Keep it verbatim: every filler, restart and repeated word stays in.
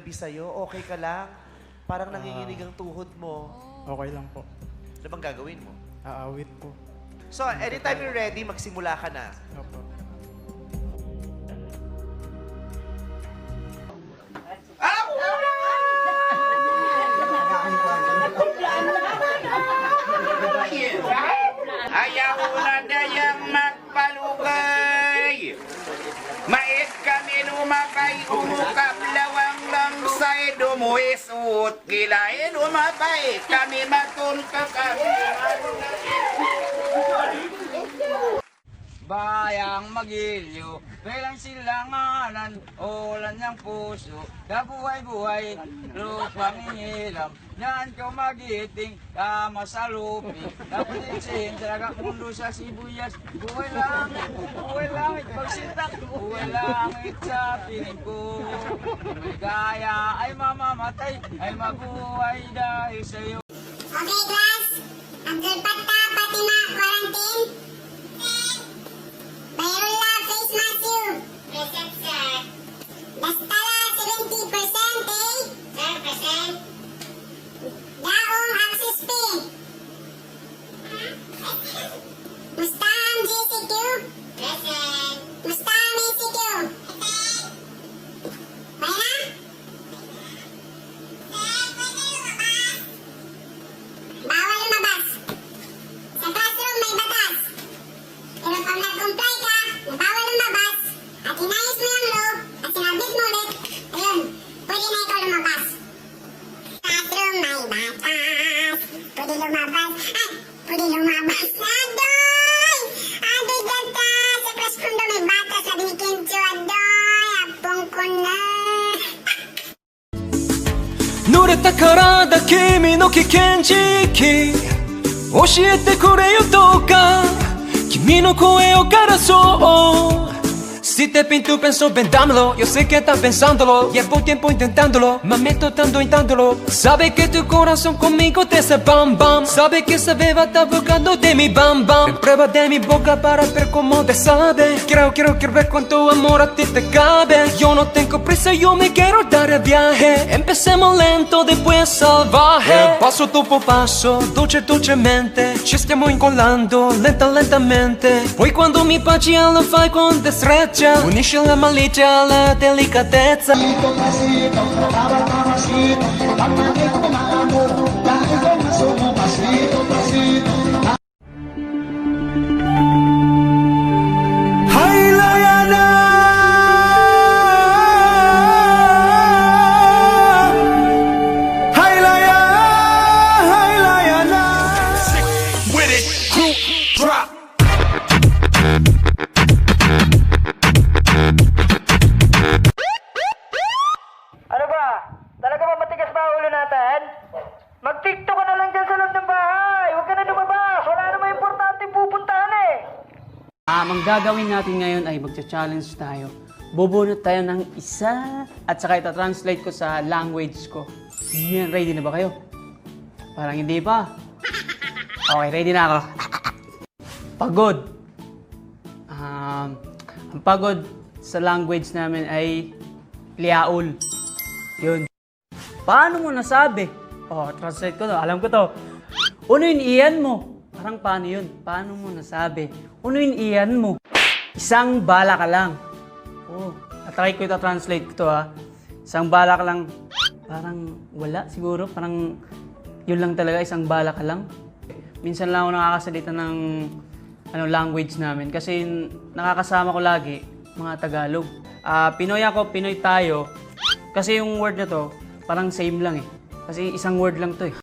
Sa'yo, okay ka lang? Parang nanginginig ang tuhod mo. Okay lang po. Ano bang gagawin mo? Aawit po. So, anytime you're ready, magsimula ka na. Opo. Ayaw na dayang magpalugay. Mait kami lumabay, umukab lawang langsay, dumuis ut kilay, lumabay kami, matunka kami. Bayang magiliw, bilang silanganan, ulan ng puso, kabuhay-buhay, lupang ihilam, yan kaw magiting, kama sa lupi, dapat isin, talaga mundo sa sibuyas, buhay langit, buhay langit, pagsintak, buhay langit sa piling ko. Maligaya ay mamamatay, ay mabuhay dahil sa'yo. Okay, class. Abdul Fattah, Fatima, quarantine. Bayrullah, face mask, you. Present, sir. Dastala, seventy percent, eh? Sir, present. Daong, access fee. Mustaham, J C Q. Present. Mustaham, A C Q. Present. Pwede na? Bawal lumabas. Sa classroom may batas. Pero pag nag-comply ka na bawal lumabas, at inayos mo yung law, at sinabit mo ulit, ayun, pwede na ikaw lumabas. Classroom may batas. Pwede lumabas. Ay, pwede lumabas. Adoy! Adoy, dyan ka! Sa classroom daw may batas, sabi ni Kencho, adoy! Apong ko na! 濡れた体、君の危険時期、教えてくれよ、どうか、君の声を枯らそう。Si te pintu penso ben dámelo, yo sé que estás pensándolo, llevo tiempo intentándolo, me meto tanto intentándolo. Sabe que tu corazón conmigo te hace bam bam, sabe que esa beba está buscando de mi bam bam. En prueba de mi boca para ver cómo te sabe. Quiero, quiero, quiero ver cuánto amor a ti te cabe. Yo no tengo prisa, yo me quiero dar el viaje. Empecemos lento, después salvaje. Eh, paso tu por paso, dolce, dolcemente. Ci stiamo incollando, lenta, lentamente. Poi quando mi piace lo fai con destrezza. Unisci la malizia alla delicatezza. Haylaya na! Haylaya! Haylaya na! Sick with it, group drop. Ano ba? Talaga ba matigas ba ulo natin? Mag-TikTok ka na lang dyan sa loob ng bahay. Huwag ka na lumabas. Wala namang importanteng pupuntahan eh. Ah, ang gagawin natin ngayon ay magcha-challenge tayo. Bubunot tayo ng isa at saka ita-translate ko sa language ko. Yan, ready na ba kayo? Parang hindi pa. Okay, ready na ako. Pagod. Um, ang pagod sa language namin ay liyaul. Yun. Paano mo nasabi? Oh, translate ko to. Alam ko to. Unu in iyan mo? Parang paano yun? Paano mo nasabi? Unu in iyan mo? Isang bala ka lang. Oh, atry ko ito, translate ko to ha. Isang bala ka lang. Parang wala siguro. Parang yun lang talaga, isang bala ka lang. Minsan lang ako nakakasalita ng ano, language namin. Kasi nakakasama ko lagi, mga Tagalog. Ah, Pinoy ako, Pinoy tayo. Kasi yung word na to, parang same lang eh. Kasi isang word lang to eh.